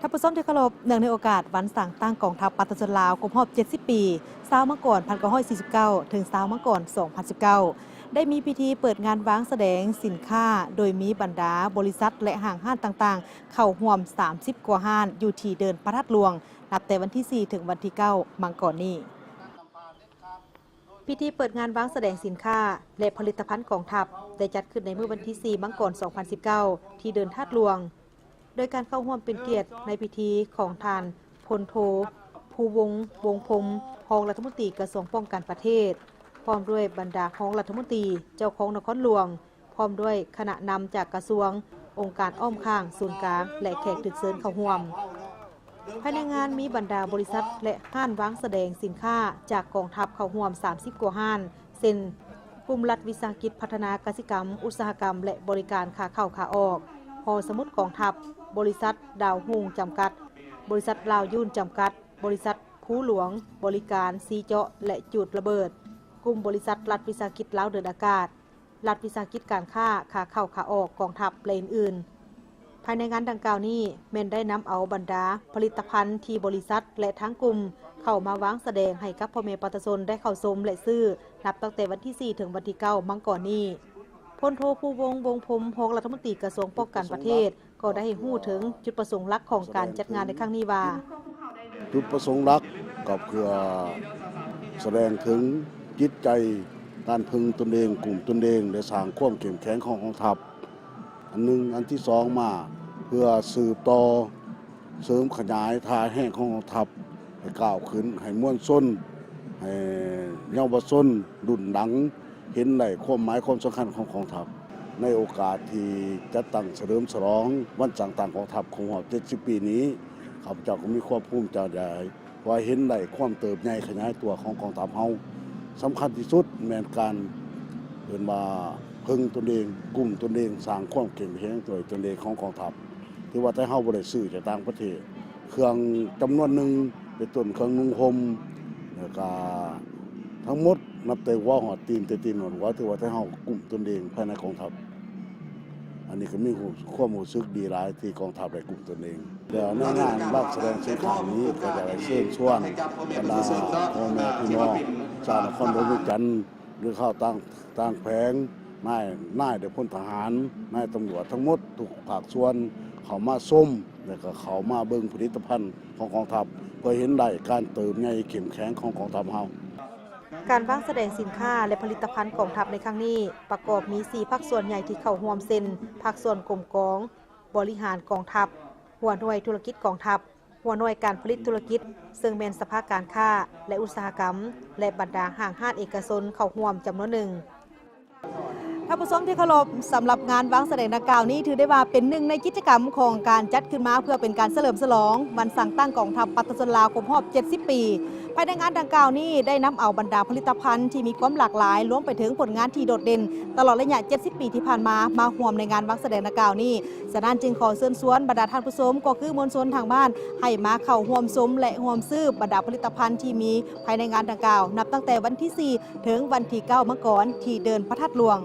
ທ່ານຜູ້ຊົມທີ່ເຄົາລົບ, ເນື່ອງໃນໂອກາດວັນສ້າງຕັ້ງກອງທັບປະຊາຊົນລາວຄົບຮອບເຈັດສິບປີ, ຊາວມັງກອນ ໜຶ່ງພັນເກົ້າຮ້ອຍສີ່ສິບເກົ້າ ເຖິງ ຊາວມັງກອນ ສອງພັນສິບເກົ້າ ໄດ້ມີພິທີເປີດງານວາງສະແດງສິນຄ້າ ໂດຍມີບັນດາບໍລິສັດ ແລະ ຫ້າງຮ້ານຕ່າງໆ ເຂົ້າຮ່ວມສາມສິບກວ່າຮ້ານ ຢູ່ທີ່ເດີ່ນພະທາດຫຼວງ ນັບແຕ່ວັນທີສີ່ ເຖິງວັນທີເກົ້າ ມັງກອນນີ້. ພິທີເປີດງານວາງສະແດງສິນຄ້າ ແລະ ຜະລິດຕະພັນກອງທັບ ໄດ້ຈັດຂຶ້ນໃນມື້ວັນທີສີ່ ມັງກອນ ສອງພັນສິບເກົ້າ ທີ່ເດີ່ນທາດຫຼວງ, ໂດຍການເຂົ້າຮ່ວມເປັນກຽດໃນພິທີຂອງທ່ານ ພົນໂທ ພູວົງ ວົງພົມ ຮອງລັດຖະມົນຕີກະຊວງປ້ອງກັນປະເທດ, ພ້ອມດ້ວຍບັນດາຮອງລັດຖະມົນຕີ, ເຈົ້າຄອງນະຄອນຫຼວງ, ພ້ອມດ້ວຍຄະນະນຳຈາກກະຊວງ, ອົງການອ້ອມຂ້າງ, ສູນກາງ ແລະ ແຂກຖືກເຊີນເຂົ້າຮ່ວມ. ພາຍໃນງານມີບັນດາບໍລິສັດ ແລະ ຮ້ານວາງສະແດງສິນຄ້າຈາກກອງທັບເຂົ້າຮ່ວມສາມສິບກວ່າຮ້ານ ເຊັ່ນ ກຸ່ມລັດວິສາຫະກິດພັດທະນາກະສິກຳ, ອຸດສາຫະກຳ ແລະ ບໍລິການຂາເຂົ້າຂາອອກ, ຫໍສະໝຸດກອງທັບ, ບໍລິສັດດາວຮຸ່ງຈຳກັດ, ບໍລິສັດລາວຢູນຈຳກັດ, ບໍລິສັດພູຫຼວງບໍລິການຊີເຈາະ ແລະ ຈູດລະເບີດ, ກຸ່ມບໍລິສັດລັດວິສາຫະກິດລາວເດີນອາກາດ, ລັດວິສາຫະກິດການຄ້າຂາເຂົ້າຂາອອກກອງທັບ ແລະ ອື່ນໆ. ພາຍໃນງານດັ່ງກ່າວນີ້ ແມ່ນໄດ້ນຳເອົາບັນດາຜະລິດຕະພັນທີ່ບໍລິສັດ ແລະ ທາງກຸ່ມເຂົ້າມາວາງສະແດງໃຫ້ກັບພໍ່ແມ່ປະຊາຊົນໄດ້ເຂົ້າຊົມ ແລະ ຊື້ ນັບຕັ້ງແຕ່ວັນທີສີ່ ເຖິງວັນທີເກົ້າ ມັງກອນນີ້. ພົນໂທ ພູວົງ ວົງພົມ ຮອງລັດຖະມົນຕີກະຊວງປ້ອງກັນປະເທດ ກໍໄດ້ໃຫ້ຮູ້ເຖິງຈຸດປະສົງຫຼັກຂອງການຈັດງານໃນຄັ້ງນີ້ວ່າ, ຈຸດປະສົງຫຼັກກໍເພື່ອສະແດງເຖິງຈິດໃຈການເພິ່ງຕົນເອງ, ກຸ້ມຕົນເອງ ແລະ ສ້າງຄວາມເຂັ້ມແຂງຂອງກອງທັບ ອັນໜຶ່ງ. ອັນທີສອງມາເພື່ອສືບຕໍ່ເສີມຂະຫຍາຍທ່າແຮງຂອງກອງທັບໃຫ້ກ້າວຂຶ້ນ, ໃຫ້ມວນຊົນ, ໃຫ້ເຍົາວະຊົນລຸ້ນຫຼັງ ເຫັນໄດ້ຄວາມໝາຍຄວາມສຳຄັນຂອງກອງທັບ. ໃນໂອກາດທີ່ຈັດຕັ້ງສະເຫຼີມສະຫຼອງວັນສ້າງຕັ້ງກອງທັບຄົບຮອບເຈັດສິບປີນີ້, ຂ້າພະເຈົ້າກໍມີຄວາມພູມໃຈຫຼາຍ ເພາະວ່າເຫັນໄດ້ຄວາມເຕີບໃຫຍ່ຂະຫຍາຍຕົວຂອງກອງທັບເຮົາ. ສຳຄັນທີ່ສຸດແມ່ນການ ເອີ້ນວ່າເພິ່ງຕົນເອງ, ກຸ້ມຕົນເອງ, ສ້າງຄວາມເຂັ້ມແຂງດ້ວຍຕົນເອງຂອງກອງທັບ. ຖືວ່າໄທເຮົາບໍ່ໄດ້ຊື້ຈາກຕ່າງປະເທດ, ເຄື່ອງຈຳນວນໜຶ່ງ ເປັນຕົ້ນເຄື່ອງນຸ່ງຫົ່ມ ແລ້ວກະທັງໝົດ ນັບແຕ່ຫົວຮອດຕີນ, ແຕ່ຕີນຮອດຫົວ, ຖືວ່າໄທເຮົາກຸ້ມຕົນເອງພາຍໃນກອງທັບ. ອັນນີ້ກໍມີຄວາມຮູ້ສຶກດີຫຼາຍທີ່ກອງທັບໄດ້ກຸ້ມຕົນເອງ. ແລ້ວໃນງານວາງສະແດງສິນຄ້ານີ້ ກໍຢາກໃຫ້ເຊີນຊວນບັນດາພໍ່ແມ່ພີ່ນ້ອງຊາວນະຄອນຫຼວງວຽງຈັນ ຫຼື ເຂົ້າຕ່າງ, ຕ່າງແຂວງ, ນາຍ, ນາຍ ແລະ ພົນທະຫານ, ນາຍຕຳຫຼວດ ທັງໝົດທຸກພາກສ່ວນ ເຂົ້າມາຊົມ ແລະ ກໍເຂົ້າມາເບິ່ງຜະລິດຕະພັນຂອງກອງທັບ ເພື່ອເຫັນໄດ້ການເຕີບໃຫຍ່ເຂັ້ມແຂງຂອງກອງທັບເຮົາ. ການວາງສະແດງສິນຄ້າ ແລະ ຜະລິດຕະພັນກອງທັບໃນຄັ້ງນີ້ ປະກອບມີສີ່ພາກສ່ວນໃຫຍ່ທີ່ເຂົ້າຮ່ວມ ເຊັ່ນ ພາກສ່ວນກົມກອງບໍລິຫານກອງທັບ, ຫົວໜ່ວຍທຸລະກິດກອງທັບ, ຫົວໜ່ວຍການຜະລິດທຸລະກິດ ເຊິ່ງແມ່ນສະພາການຄ້າ ແລະ ອຸດສາຫະກຳ ແລະ ບັນດາຫ້າງຮ້ານເອກະຊົນເຂົ້າຮ່ວມຈຳນວນໜຶ່ງ. ທ່ານຜູ້ຊົມທີ່ເຄົາລົບ, ສຳລັບງານວາງສະແດງດັ່ງກ່າວນີ້ ຖືໄດ້ວ່າເປັນໜຶ່ງໃນກິດຈະກຳຂອງການຈັດຂຶ້ນມາເພື່ອເປັນການສະເຫຼີມສະຫຼອງວັນສ້າງຕັ້ງກອງທັບປະຊາຊົນລາວຄົບຮອບເຈັດສິບປີ. ພາຍໃນງານດັ່ງກ່າວນີ້ ໄດ້ນຳເອົາບັນດາຜະລິດຕະພັນທີ່ມີຄວາມຫຼາກຫຼາຍ, ລວມໄປເຖິງຜົນງານທີ່ໂດດເດັ່ນຕະຫຼອດໄລຍະເຈັດສິບປີທີ່ຜ່ານມາ, ມາຮ່ວມໃນງານວາງສະແດງດັ່ງກ່າວນີ້. ສະນັ້ນຈຶ່ງຂໍເຊີນຊວນບັນດາທ່ານຜູ້ຊົມ, ກໍຄືມວນຊົນທາງບ້ານ, ໃຫ້ມາເຂົ້າຮ່ວມຊົມ ແລະ ຮ່ວມຊື້ບັນດາຜະລິດຕະພັນທີ່ມີພາຍໃນງານດັ່ງກ່າວ, ນັບຕັ້ງແຕ່ວັນທີສີ່ ເຖິງວັນທີເກົ້າ ມັງກອນ ທີ່ເດີ່ນພະທາດຫຼວງ.